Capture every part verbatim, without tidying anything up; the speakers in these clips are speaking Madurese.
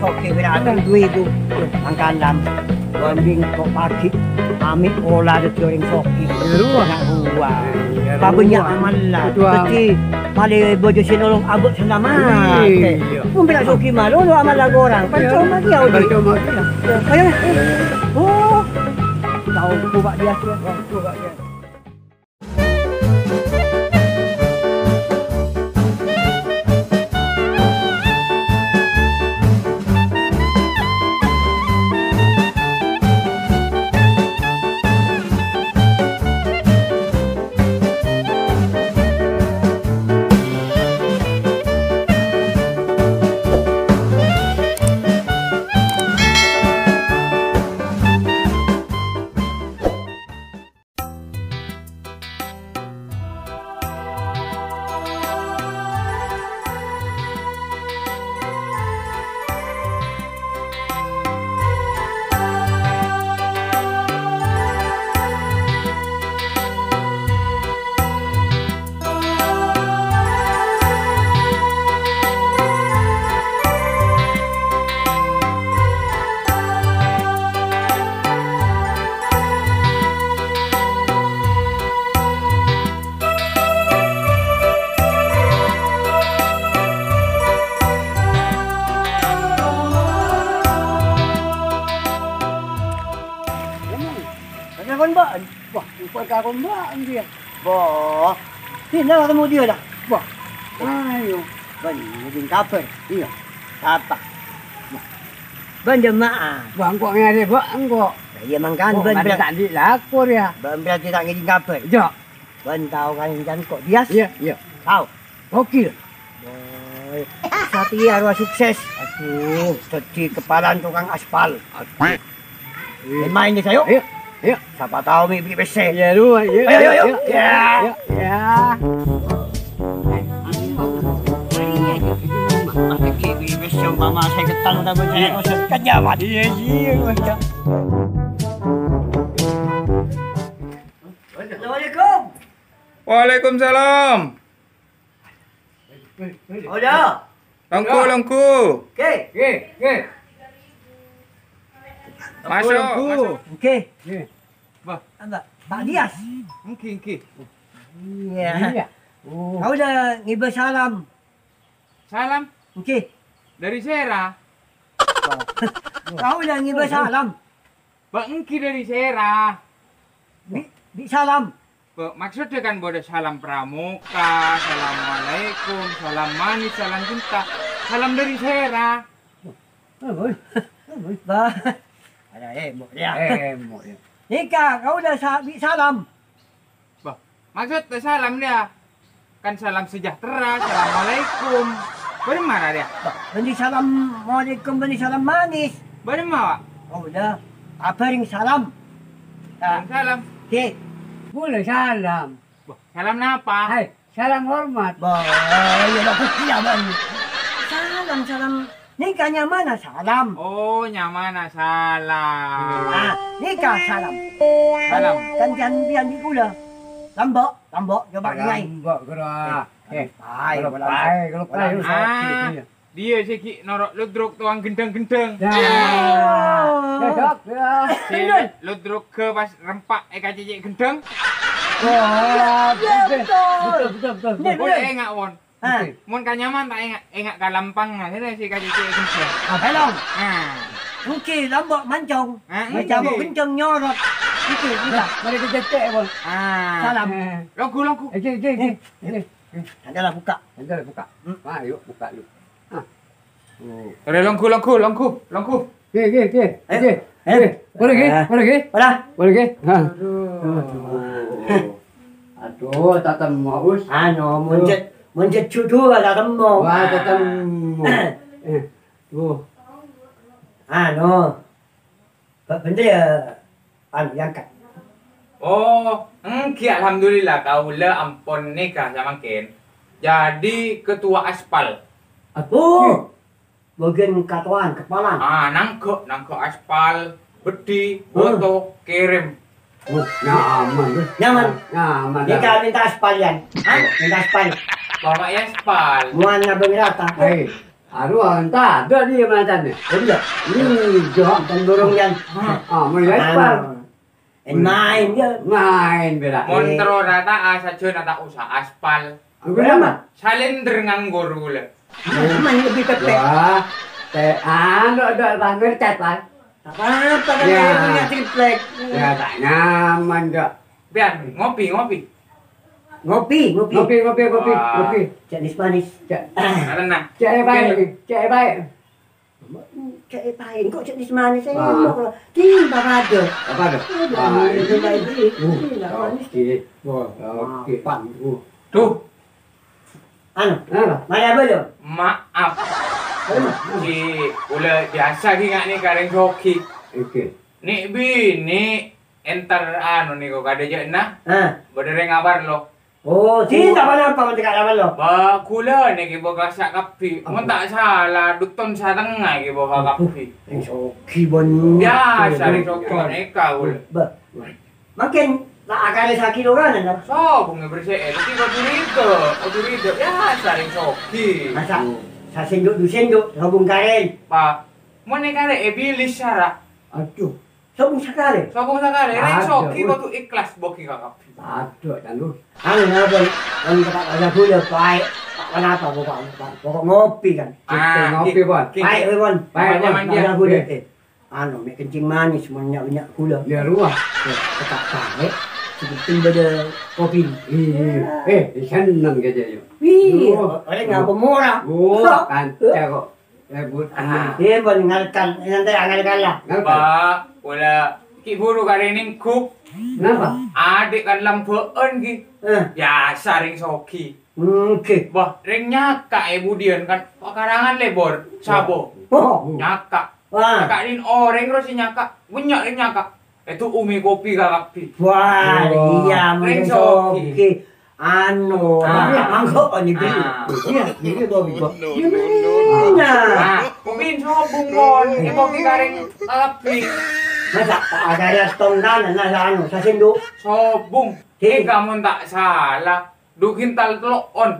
Soghi bhârâ' duwâ' itu. Mangkana, bhânding ko' paghi' amè' pola dhâddhi orèng soghi. Iyâ, rowa. Iyâ, rowa. Pabânnya' amalla. Dhâddhi malè bhâjâ sè nolong abâ' salamet. Iyâ. Mon bhârâ' soghi malolo amalla korang. Parcoma kèya, Odi. Parcoma kèya. Ayo. Oh. Tao, coba dia. Coba dia. Kakon bâ'ân. Wah, kakon bâ'ân dia. Boh. Sini lah ketemu dia lah. Wah. Ayo. Bân, ngèdhing kabhâr. Iyâ. Sapa? Bân jemaah. Wah, engko' ngèrè, Bâ', engko'. Lah, iyâ, mangkana bân bra-, ta' andi' lakor, ya. Bân berarti ta' ngèdhing kabhâr. Iyâ. Bân tao kan engko' Dias? Iyâ, iyâ. Tao. Gokil. Boy, Satria rowa sukses. Aduh, dhâddhi kepala tukang aspal. Aduh. Main-main deh, ayo. Ayo, ayo. Sapa tao mè' bi' pèssè. Iyâ, lu, ayo. Ayo, ayo, ayo. Ya. Ayo, ya. Bi' pèssè umpama sèketan udah berjaya kosong. Kan nyaman. Iyâ, iyâ, Mas. Assalamualaikum. Waalaikumsalam. Oja. Longghu, longghu. Oke. Oke, oke. Masuk, longghu, masuk. Oke. Oke. Bah. Apa? Pak Dias. Oke, oke. Iya. Iya. Oh. Kaulâ ngibâ salam. Salam? Oke. Dari sèra? Kaulâ ngibâ salam. Bâ' ènggi dhâri sèra? Bi', bi' salam. Bâ', maksodda kan bâdâ salam pramuka, assalamualaikum, salam manis, salam cinta. Salam dhâri sèra? Bâ'. Ada, eh, mbok, ya. Eh, mbok, ya. Nèka, kaulâ sa-, bi' salam. Bâ', maksodda salam, ya? Kan salam sejahtera, assalamualaikum. Bâdâ mara, ya? Bâ', bânnè salam alaikum, bânnè salam manis. Bâdâ ma, Wa'? Oh, iyâ. Abhâreng salam. Abhâreng salam. Oke. Bâdâ salam. Bâ', salam napa? Hai, salam hormat. Bâ', iyâ, bâ', iyâ, bâ'. Salam, salam. Nèka nyamana Salam. Oh, nyamana Salam. Ah, nèka Salam. Salam. Kan jhân bi' kaulâ. Lambâ', Lambâ', coba dingai. Lambâ', ghârâ. Eh, eh, hai, ghârâ, hai, ghârâ, hai. Ah, iyâ sè ghi' noro' ludruk towan gendhâng-gendhâng. Ya. Oh. Ya, Dok, ya. Sè ludruk ghâ pas rempa' èkacècè' gendhâng. Wah, betul, betul, betul, betul. Iyâ, iyâ. Pon enga', pon. Ah. Mon ka nyaman ta' enga', enga' ka lampang, nah, sènè sè ka cècè' gendhâng. Ah, belong. Ah. Ènggi lambâ' mancong. Ah, ènggi. Mancong gendhâng nyorot. Ènggi, ènggi. Marè ka cècè', Bang. Ah. Salam. Eh. Longghu, longghu. Ènggi, ènggi, ènggi. Eh. Ènggi. Anda lah buka. Anda lah buka. Hmm. Ayo, buka lu. Ah. Oh. Arè longghu, longghu, longghu, longghu. Oke, oke, oke. Ayo. Oke. Eh. Oke. Boleh, oke? Ah. Boleh, oke? Boleh. Boleh, oke? Ha. Aduh. Aduh, ta' temmo, Us. Anu, mon cè', mon cè' judhu ta' temmo. Wah, ta' temmo. Eh. Duh. Anu. Bâ-, bhender ya, anu, èangkat. Oh, ènggi, alhamdulillah, kaulâ ampon nèka samangkèn jadi ketua aspal. Aduh. Bagian katowan, kepalan. Ah, nangghu', nangghu' aspal, beddhi, hmm, boto, kerem. Oh, nyaman, Bos. Nyaman. Nyaman. Nèka minta aspal, Yan. Hah? Minta aspal. Bapak ya aspal. Muanna bâgi rata. Hei. Aduh, entah, ada dia macamnya. Ada. Ini, jok. Tentang burung, kan? Ah, mulai Anu, lebar. En main, ya. Main, bela. Mon terro rata'a sajjhâna ta' osa aspal. Apa nama? Salender nganggur kaulâ. Main lebih pepek. Wah, te-, anu, ada bangker cat, Pak. Tak apa-apa, kan Ya. Saya punya triplek. Ya, tak nyaman, Cok. Pian, ngopi, ngopi. Ngopi, ngopi. Ngopi, ngopi, ngopi, Wah. Ngopi. Cek nis manis. Cek. Karena Cek baik, cek baik. Cek baik, kok cek nis manis? Saya Wah. Ngomong kalau, "Di, apa ada?" Apa ada? Ada, Ah, ada ini. Baik, ini. Uh, Ini, nggak manis. Oke. Wah, oke. Mapan. Uh. Tuh. Anu, Apa? Maya belum? Maaf. Belum. Di, kaulâ biasa ghi nggak nih kareng sogi. Oke. Nih bini entar anu niko kada jana. Ah. Bâdâ rèng aparlo. Oh, cinta apa apa nanti kak apa lo? Ba, kaulâ niki bâ kassa' kabbhi. Mon Apa? Ta' sala, dutton satengnga iki bâ kabbhi. Rèng sogi, bon. Biasa, rèng sogi, Apa? Neka, kaulâ. Ba. Makin tak akare sakilo kan, apa? Sobung ya bersih, eh. Tapi kok curiga, kok curiga. Biasa, rèng sogi. Masa, sasendok dusendok, sobung karen. Pa, mon neka rè, eh, bilis sara. Aduh. Sobung sakale. Sobung sakale, rèng Aduh. Sogi kodu ikhlas bogi ka kabbhi. Aduh, kan lu. Anu, ngapa? Kan tempat ada gula, baik. Tak kenapa, pokok, pokok ngopi kan. Kita Ah, ngopi, ki-, Bon. ki-, Baik, Bon. Baik, Bon. Nyaman dia. Ada gula, eh. Anu, mek kencing manis, mau nyak-nyak gula. Ya, ruah. Eh, tak baik. Seperti pada kopi. Iya. Eh, seneng kejadian. Wih, Ruah. Orang ngapa murah? Wah, Kok? Kanca kok. Eh, but, Ah. Dia pun ngalkan, nanti ngalkan lah. Ngalkan. Pak, wala ki buru kare ningkuk. Kenapa? Adik kan lambaan ki. Eh. Biasa rèng sogi. Oke. Wah, rèng nyaka e budian kan pekarangan lebor, sabo. Oh. Nyaka. Wah. Nyaka din orèng terus nyaka. Banyak rèng nyaka. Itu umi kopi ka kabbhi. Wah, Oh. Iya, Rèng mungkin sogi. Sogi. Anu, Ah. Mangkok ini beli. Ah. Iya, ini tuh, Bos. Gimana? Ah, kopi sobung, Mon. Ini kopi kareng kabbhi. Masa ada ya tongganan, nah, anu, sasendok. Sobung. Oke. Ini kamu tak salah. Du kintal telok, On.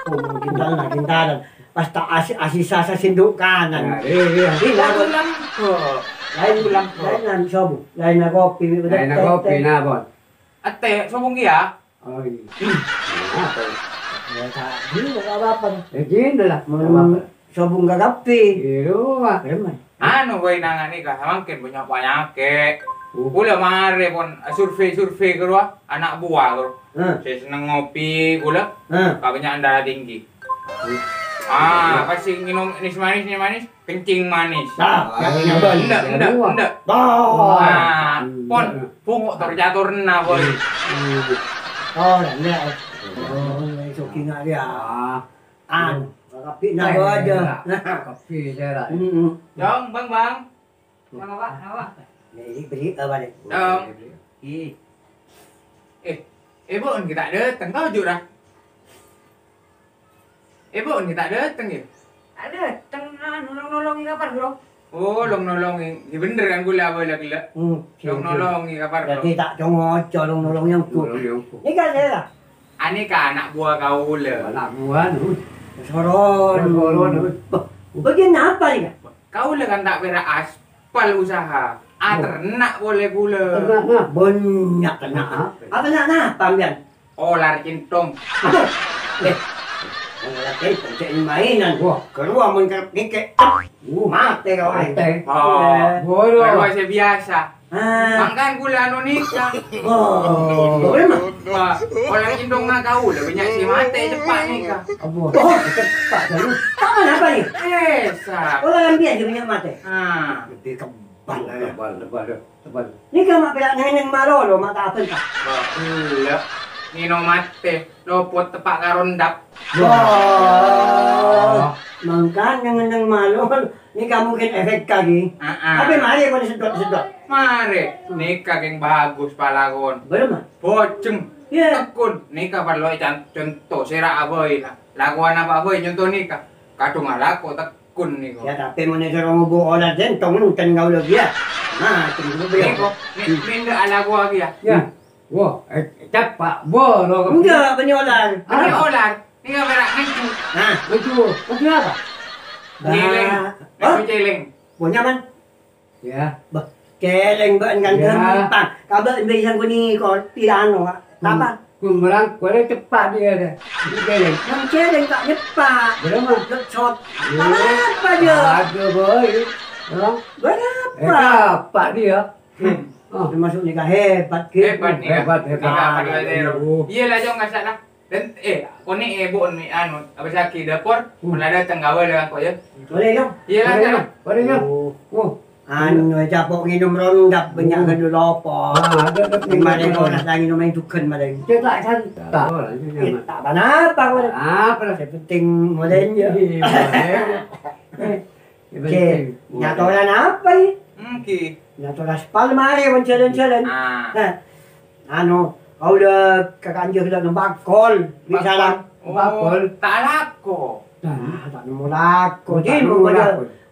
Oh, kintal, nah, kintalan. Pas tak asi-, asisa sasendok kanan. Nah, iya, iya. Ini lah, Bos. Ulang, Bos. Lain, Ulang, Bos. Lain, lain, sobung. Lain, nah, kopi, ini udah Lain, nah, teh, kopi, teh. Nah, Bon. Ate, sobung ya? Oh, iya. Apa? Ya, tak, ini nggak apa-apa. Ya, gini lah, nggak Hmm, apa-apa. Sobung ka kabbhi. Iya, Pak. Preman. Anu, kowe nangani ka, samangken banyak panyakit. Oh. Kula mare pon survei-survei ke ruwa, anak buah, bro. Hmm. Saya seneng ngopi, kula. Hmm. Kebanyakan darah tinggi. Ah, pasti nginum nis manis, nis manis, kencing manis. Nah, Wah, ya, iya, ya, bener. Enggak, iya, enggak, iya. Enggak. Oh. Nah, Hmm. pon, bungok tor caturna, boy. Hmm. Oh, enggak. Oh, sogi nggak dia. Ah. An, kapi na aja. Kapi saya. Hmm. Dong, Bang, Bang. Apa, Pak? Apa? Ini beli apa nih? Dong. Ih. Eh, Ibu, kita datang, kau juga. Ibu, ini tak dateng, ya? Tak dateng, ah, nolong-nolongi kapal, Bro. Oh, long-nolongi. Ya bener kan, kula apa lagi, la? Hmm, Long-nolongi kapal, Bro. Jadi tak congoco long-nolongi yang ku. Nolongi yang ku. Ini kan saya lah. Ani ka anak buah kaula. Anak buah, nu. Soron. Soron, nu. Bah, bagian apa ini, Kak? Kaula kan tak pera aspal usaha. Ah, Oh. ternak boleh kula. Ternak, nah. Banyak ternak, ah. Ah, ternak napa, sampean? Olar centong. Aduh. Eh, olar centong, cek ini mainan. Wah. Keluar mun kerep ngekek. Uh. Mate kau, eh. Mate. Oh. Eh. Waduh. Baru aja biasa. Ah. Mangkan kula anu nikah. Oh. Boleh, Mak? Wah, olar centong mah kau, lah banyak si mate cepat nikah. Apa? Oh, cepat, Bang. Kapan apa nih? Eh, sa. Olar yang biasa banyak mate. Ah. Lebih kebal, ya. Kebal, kebal, kebal. Ini kan mak pelak nengneng malo lo, mak tak apa, Pak? Wah, gila. Nino mate, lopot tepak karondap. Wah, mangkan nengneng malo. Ini kamu mungkin efek kaki. Heeh. Tapi mari kau disedot-sedot. Mari, nika keng bagus palakon. Belum, Mak? Bojeng, Iya. tekun, nika parlo can-, contoh, sera abai lah. Lakuan apa abai, contoh nika. Kadung alako tekun niko. Ya, tapi mun soro ngobu olah jentong, enten kau lagi ya. Nah, tunggu dulu ya. Niko, ni-, ninda alako lagi ya. Ya. Hmm. Wah, eh, cepat, boro. Enggak, penyolan. Penyolan. Ini nggak berak ngancu. Nah. Ngancu, ngancu apa? Cèlèng. Hah? Aku cèlèng. Punya, Man? Iyâ. Bâh, cèlèng bâ'na kan ghâmpang. Ka bâ'na bâi sangko nèko, pirang, Pak? Apa? Kumarang, kumarang ceppa' dia deh. Cèlèng. Yang cèlèng ta' ceppa'. Berapa? Lecot. Iyâ. Apa dia? Aduh, boy. Berapa? Berapa dia? Hmm. Oh. Termasuk nèka hebat, Ki. Hebat nèka. Hebat, hebat. Hebat, hebat. Iyâ lah, Jong, nggak salah. Dan, eh, kone, eh, bu, ni, anu, apa sih, Ki, dapur? Hmm. Pernah datang gawe lah, kok, ya? Boleh, Jong. Iyâ lah, boleh, Jong. Boleh, Jong. Oh. Oh. Anu, capok nginum rondap, banyak kan dulu apa? Ah, ada, ada. Kemarin kau nak nginum main dukan, maring. Dia tak santai. Tak apa, nyaman. Eh, tak apa-apa, kau. Apa? Yang penting mulainya. Iya, mulai. Oke, nyatoran apa ini? Nggih. Nyatoran aspal mare, mon jalan-jalan. Ah. Nah, anu, kaula ka kanjeng la numpak kol, bisalan. Numpak kol? Oh, ta' alako. Nah, ta' nemmo lako. Di,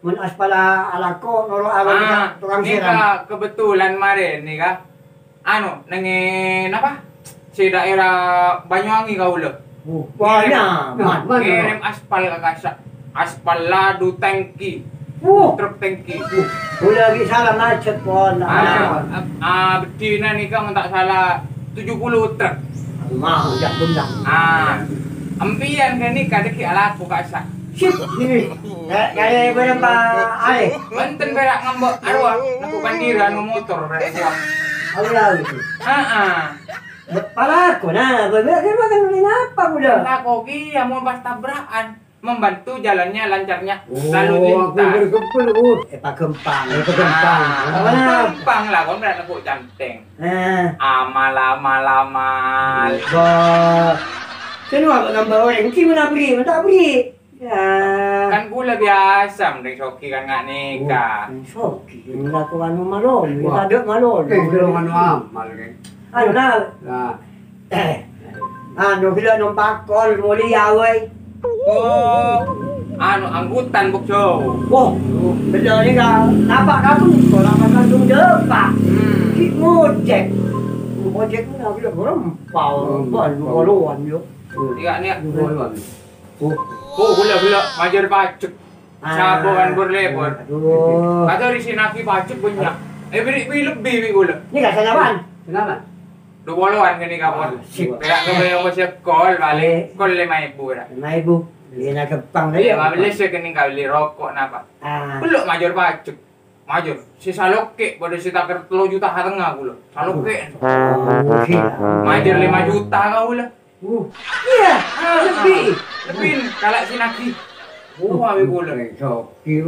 mon aspal alako, noro' awal ka tukang siram. Nèka kebetulan mare nèka. Anu, neng, napa? Sè daerah Banyuwangi kaula. Oh, nyaman. Ngirim aspal ka kassa'. Aspal ladu tangki. Truk tangki. Kaula lagi salah macet, pon. Ah, ah, beddhina nèka mon ta' salah tujuh puluh truk. Mau, ya, bener. Ah, empèyan kan nèka dhâggi' alako kassa'. Sip, ini. Kare berapa are? Wonten pèra' ngemba' arowa, aku kan dira anu motor pèra' buang. Awi-awi. Heeh. Palako, nah, bebek kan makan ngapa udah? Lako kèya mon pas tabrakan, membantu jalannya lancarnya lalu lintas. Oh, aku berkepul, uh. Eh, pagempang. Eh, pagempang. Ah, pagempang lah, kon berani kok canteng. Eh. Amal, amal, amal. Bah. Sino aku nambah orang, sino nabri, minta beri. Ya. Kan kaula biyasa mending Sogi kan nga' nèka. Oh, Sogi, nèka ko anu malolo, tadâ' malolo. Eh, kira anu amal, kan. Anu, nah. Nah. Eh, anu, gila numpak kol, mulai ya, woi. Oh, anu, angkutan, Bok Jo. Oh, bener nèka. Napa kamu? Kalau makan dulu, Pak. Hmm. Ki ngojek. Ngojek, nah, gila, berempal. Berempal. Ban, lu koloan, yo. Iya, nih. Lu koloan. Oh. Oh, gula-gula, majâr pajek. Ah. Sabo kan bor-lebor. Aduh. Kata ri sinagi pajek banyak. Eh, beri, beri lebih, beri gula. Ini gak salah, Wan. Kenapa? Dua puluhan kan ini, kawan. Ah, sip. Kayak gue yang masih kol, balik. Eh. Kol lima ribu, dah. Lima ribu. Beli na gempang tadi. Lima belas ya, kening kali rokok, napa? Ah. Belum majâr pajek. Majâr, sè saloke' padâ sè takèr tello juta satengnga kaulâ. Saloke'. Oh, gila. Majâr lima juta kaulâ. Uh. Iya, lebbi. Lebbi, kala' sè nagi. Oh, awi kaulâ. Sogi.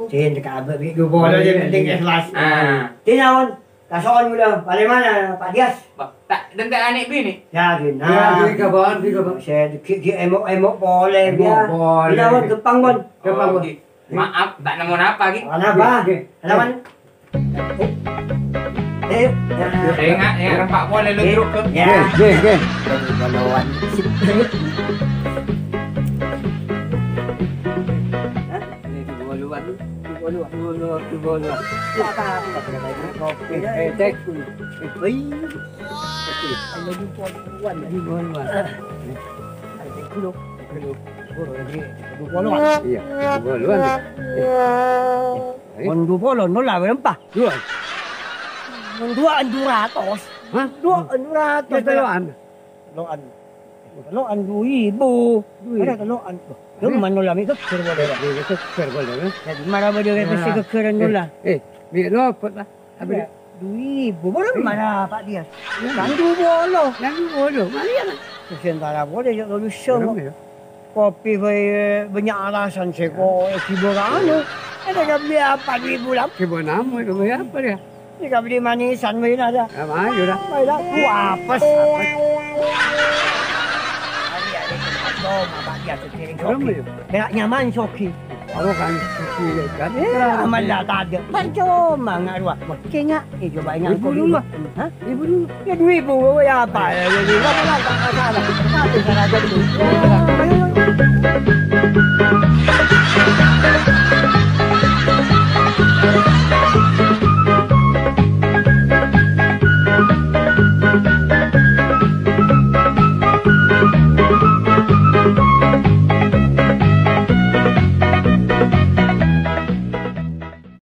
Sè kabeh bi' dubol aja penting ikhlas. Ah. Ti naon? Kaso'on kaulâ. Bagaimana, Pak Dias? Bah, ta' dântè' anè' binè'. Ya, Din. Ya, Din, kapan, Din, kapan? Saya gi', gi' emok-emok polè, emok polè. Ti naon, gempang, Bon. Gempang, Bon. Oke. Maaf, ta' nemmo napa, Ki? Napa? Nggih, nggih. Napa? Eh, ya. Enga', enga' rempa' polè lo, Truk, ke? Ya. Nggih, nggih, nggih. Bolowan. Hah? Ini di bolowan. Di bolowan. Di bolowan, di bolowan. Apa, apa? Kopi, eh, cek. Wih. Kopi. Ini di bolowan, ya? Di bolowan. Ada di bolowan. Iya, dua puluhan. Mon dua puluh, nola berempat. Dua. Mon dua, dua ratus. Hah? Dua, dua ratus. Ya, teloan. Teloan. Teloan dua ribu. Dua ribu. Ada teloan. Lu mana nola mi geger boleh. Geger boleh, ya. Jadi marah boleh revisi gegeran nola. Eh, eh, mi lopot lah. Apa dia? Dua ribu, boleh mana, Pak Dias? Kan dua puluh. Kan dua puluh, mana ya, Mas? Sementara boleh, ya, kalau bisa, kok. Kopi bae banyak alasan, sè ko, eh, sibuk anu. Ada kabeli apa dua ribu lah? Sibuk nama, itu beli apa dia? Ini kabeli manisan, bae ada. Ya, maju dah. Bae dah. Wah, apes. Hari ada tempat dong, Pak Dias, piring kopi. Berapa ya? Enak nyaman, Sogi. Aro kan suci kan. Eh, aman dah tak ada. Percuma nggak dua. Kayaknya, eh, coba ingat. Ibu dulu, Pak. Hah? Ibu dulu. Ya, dua ribu, ya apa? Ya, dua ribu. Apa lah, tak masalah. Tapi cara aja dulu. Ayo, ayo.